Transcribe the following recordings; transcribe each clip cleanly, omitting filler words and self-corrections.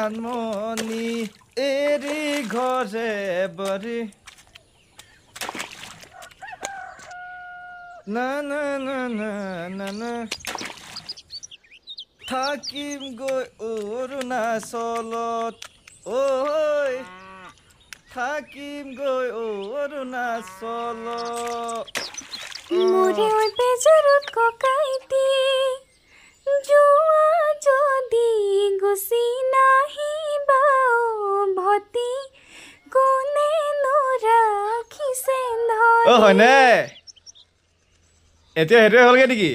জানমণি এৰি ঘৰে বাৰী না না না না না না থাকিম গৈ অৰুণাচলত ঐ থাকিম গৈ অৰুণাচলত। মোৰে ঐ বেজাৰত ককাইটি যোৱা যদি গুচি নাহিবা ভতি কোনে নৰাখিছে অ হয়নে? এতিয়া সেইটোৱে হ'লগে নেকি?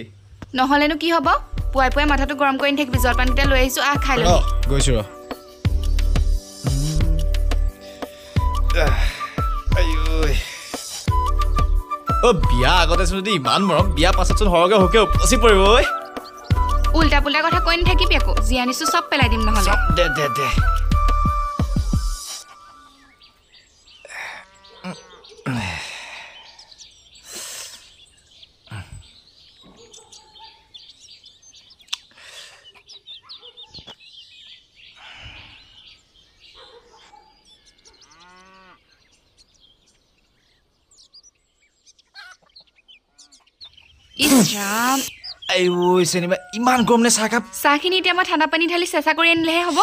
নহ'লেনো কি হ'ব? পুৱাই পুৱাই মাথাটো গৰম কৰি নাথাকিবি। জলপানকেইটা লৈ আহিছোঁ, আহ খাই ল'বি। গৈছোঁ ৰ। অ বিয়া আগতেচোন যদি ইমান মৰম, বিয়া পাছতচোন সৰগে সুখে উপচি পৰিব ঐ। উল্টা পুল্টা কথা কৈ নাথাকিবি আকৌ, যি আনিছোঁ চব পেলাই দিম নহ'লে। দে দে দে। চিনেমা ইমান গৰম নে চাহকাপ? চাহখিনি এতিয়া মই ঠাণ্ডা পানী ঢালি চেঁচা কৰি আনিলেহে হ'ব।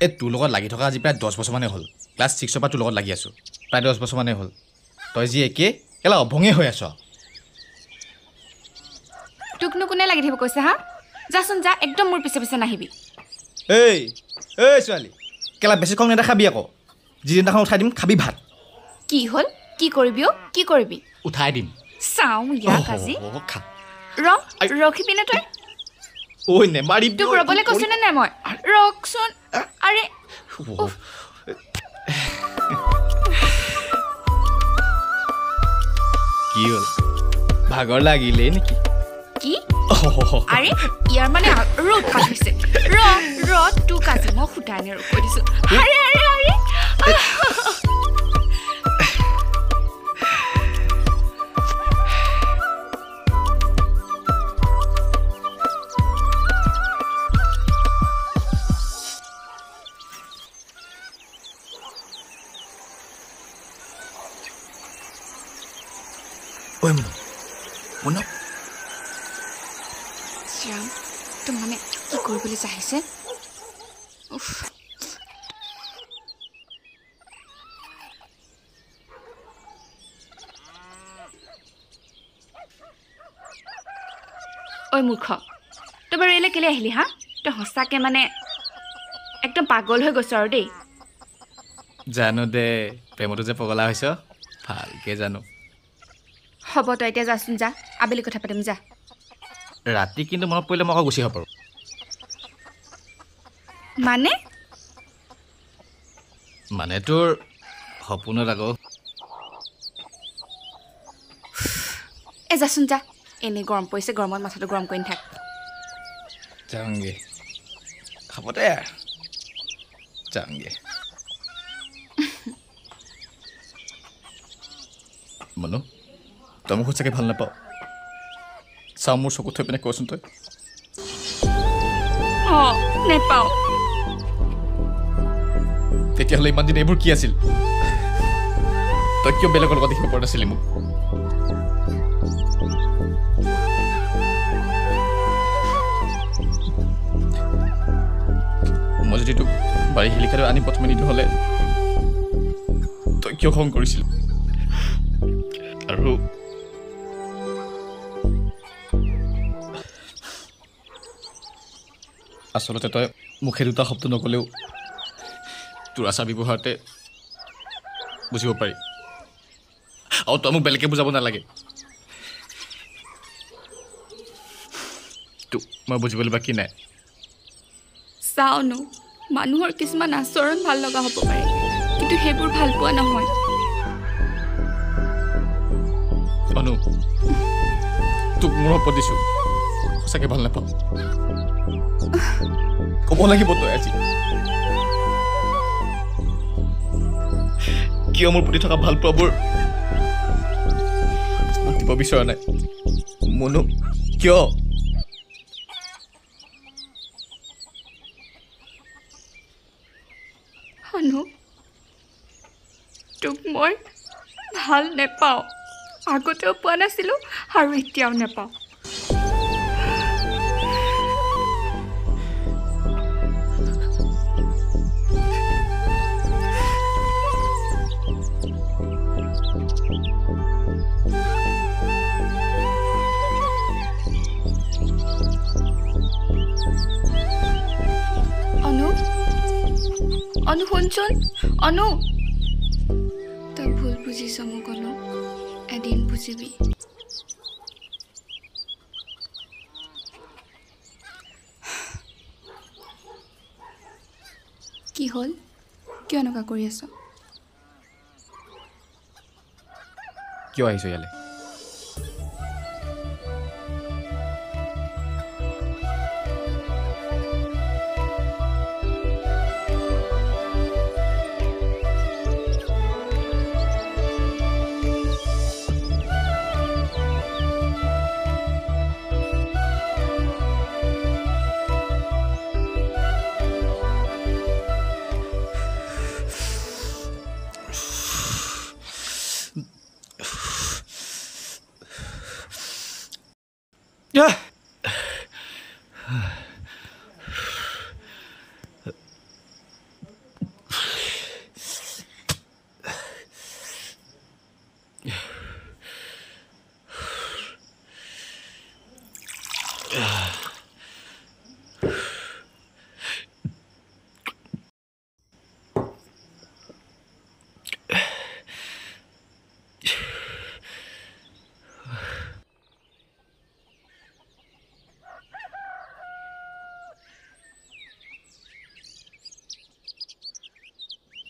এই তোৰ লগত লাগি থকা আজি প্ৰায় 10 বছৰমানেই হ'ল। ক্লাছ 6ৰ পৰা তোৰ লগত লাগি আছোঁ, প্ৰায় 10 বছৰমানেই হ'ল। তই যি একে কেলা অভঙে হৈ আছ। তোকনো কোনে লাগি থাকিব কৈছে হা? যাচোন যা, একদম মোৰ পিছে পিছে নাহিবি। এই এই ছোৱালী কেলা বেছি খং নেদেখাবি আকৌ, যিদিনাখন উঠাই দিম খাবি ভাত। কি হ'ল? কি কৰিবি অ'? কি কৰিবি? উঠাই দিম। চাওঁ ইয়াক আজি। ৰ, ৰখিবি নে তই? ঐ নেমাৰিবি। তোক ৰ'বলৈ কৈছোঁ নে নাই মই? ৰখচোন। আৰে কি হ'ল, ভাগৰ লাগিলেই নেকি? কি? আৰে ইয়াৰ মানে আৰু উৎপাত হৈছে। ৰ ৰ, তোক আজি মই সূতা আনি কৈ দিছোঁ। আৰে আৰে আৰে, তোক মানে কি কৰিবলৈ চাহিছে? ঐ মূৰ্খ, তই বাৰু এইলৈ কেলৈ আহিলি হা? তই সঁচাকৈ মানে একদম পাগল হৈ গৈছ আৰু দেই। জানো দে, প্ৰেমতো যে পগলা হৈছ ভালকে জানো। হ'ব তই এতিয়া যাচোন যা, আবেলি কথা পাতিম যা। ৰাতি কিন্তু মনত পৰিলে মই আকৌ গুচি আহিব পাৰোঁ। মানে? মানে তোৰ সপোনত আকৌ। এ যাচোন যা, এনেই গৰম পৰিছে, গৰমত মাথাটো গৰম কৰি নাথাক। যাওঁগে, হ'ব দে আৰু যাওঁগে। মনো, তই মোক সঁচাকৈ ভাল নাপাওঁ? চাওঁ মোৰ চকুত থৈ পিনে কচোন তই। অঁ নেপাওঁ। তেতিয়াহ'লে ইমান দিন এইবোৰ কি আছিল? তই কিয় বেলেগৰ লগত দেখিব পৰা নাছিলি মোক? মই যদি তোক বাৰী শিলিখাটো আনি প্ৰথমে নিদিওঁ হ'লে তই কিয় খং কৰিছিলি? আৰু আচলতে তই মোক সেই দুটা শব্দ নক'লেও তোৰ আচাৰ ব্যৱহাৰতে বুজিব পাৰি। আৰু তই মোক বেলেগকৈ বুজাব নালাগে, তোক মই বুজিবলৈ বাকী নাই। চাওনো, মানুহৰ কিছুমান আচৰণ ভাল লগা হ'ব পাৰে, কিন্তু সেইবোৰ ভাল পোৱা নহয়। অনু, তোক মোৰ শপত দিছোঁ, সঁচাকৈ ভাল নাপাওঁ। ক'ব লাগিব তই আজি কিয় মোৰ প্ৰতি থকা ভালপোৱাবোৰ মোক দিব বিচৰা নাই মনু? কিয়? অনু, তোক মই ভাল নেপাওঁ। আগতেও পোৱা নাছিলোঁ আৰু এতিয়াও নেপাওঁ। অনু, অনু শুনচোন। অনু, তই ভুল বুজিছ মোক অনু, এদিন বুজিবি। কি হ'ল? কিয় এনেকুৱা কৰি আছ? কিয় আহিছ ইয়ালৈ? Yeah.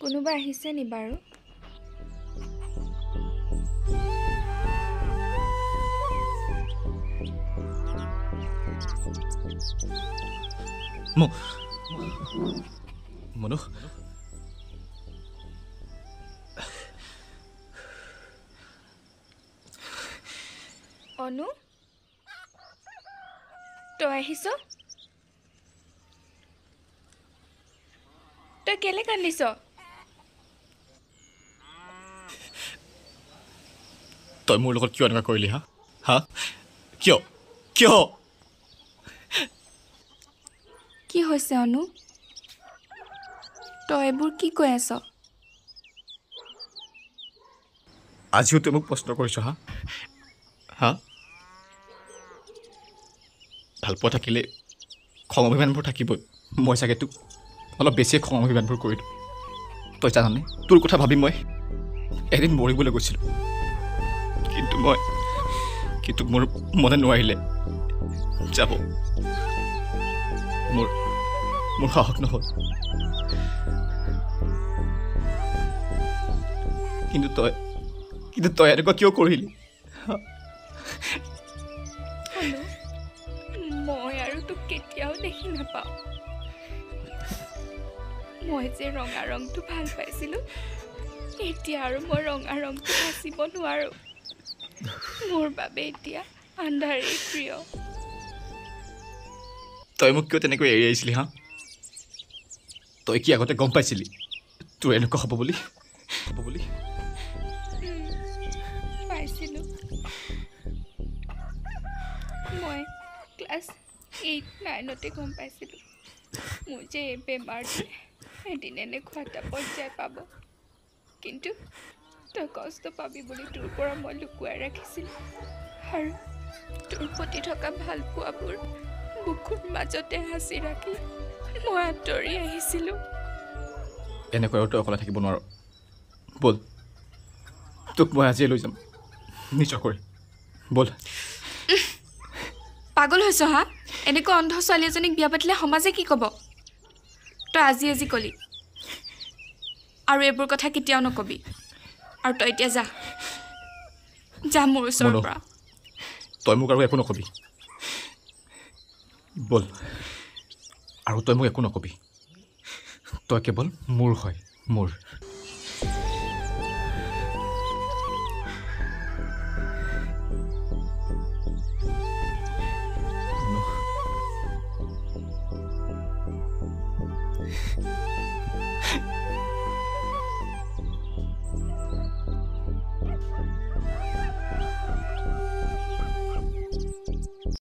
কোনোবা আহিছে নি বাৰু? মনু, অনু, তই আহিছ? তই কেলে কান্দিছ? তই মোৰ লগত কিয় এনেকুৱা কৰিলি? হা হা, কিয় কিয়? কি হৈছে অনু? তই এইবোৰ কি কৈ আছ? আজিও তই মোক প্ৰশ্ন কৰিছ? হা হা, ভালপোৱা থাকিলে খং অভিমানবোৰ থাকিবই। মই চাগে তোক অলপ বেছিয়ে খং অভিমানবোৰ কৰিলোঁ। তই জানানে, তোৰ কথা ভাবি মই এদিন মৰিবলৈ গৈছিলোঁ, কিন্তু মোৰ মনে নোৱাৰিলে যাব। মোৰ সাহস নহ'ল। কিন্তু তই এনেকুৱা কিয় কৰিলি? মই আৰু তোক কেতিয়াও দেখি নাপাওঁ। মই যে ৰঙা ৰংটো ভাল পাইছিলোঁ, এতিয়া আৰু মই ৰঙা ৰংটো বাচিব নোৱাৰোঁ। মোৰ বাবে এতিয়া আন্ধাৰেই প্ৰিয়। তই মোক কিয় তেনেকৈ এৰি আহিছিলি? হা, তই কি আগতে গম পাইছিলি তোৰ এনেকুৱা হ'ব বুলি? হ'ব বুলি পাইছিলোঁ। মই ক্লাছ 8 9তে গম পাইছিলোঁ মোৰ যে এই বেমাৰটোৱে এদিন এনেকুৱা এটা পৰ্যায় পাব। কিন্তু তই কষ্ট পাবি বুলি তোৰ পৰা মই লুকুৱাই ৰাখিছিলোঁ, আৰু তোৰ প্ৰতি থকা ভালপোৱাবোৰ বুকুৰ মাজতে সাঁচি ৰাখি মই আঁতৰি আহিছিলোঁ। এনেকৈ আৰু তই অকলে থাকিব নোৱাৰ। ব'ল, তোক মই আজিয়ে লৈ যাম নিজৰ কৰি। ব'ল। পাগল হৈছ হা? এনেকুৱা অন্ধ ছোৱালী এজনীক বিয়া পাতিলে সমাজে কি ক'ব? তই আজি আজি ক'লি, আৰু এইবোৰ কথা কেতিয়াও নক'বি। আৰু তই এতিয়া যা। যা মোৰ ওচৰৰ মনো। পৰা। তই মোক আৰু একো নকবি, ব'ল। আৰু তই মোক একো নকবি, তই কেৱল মোৰ হয়, মোৰ।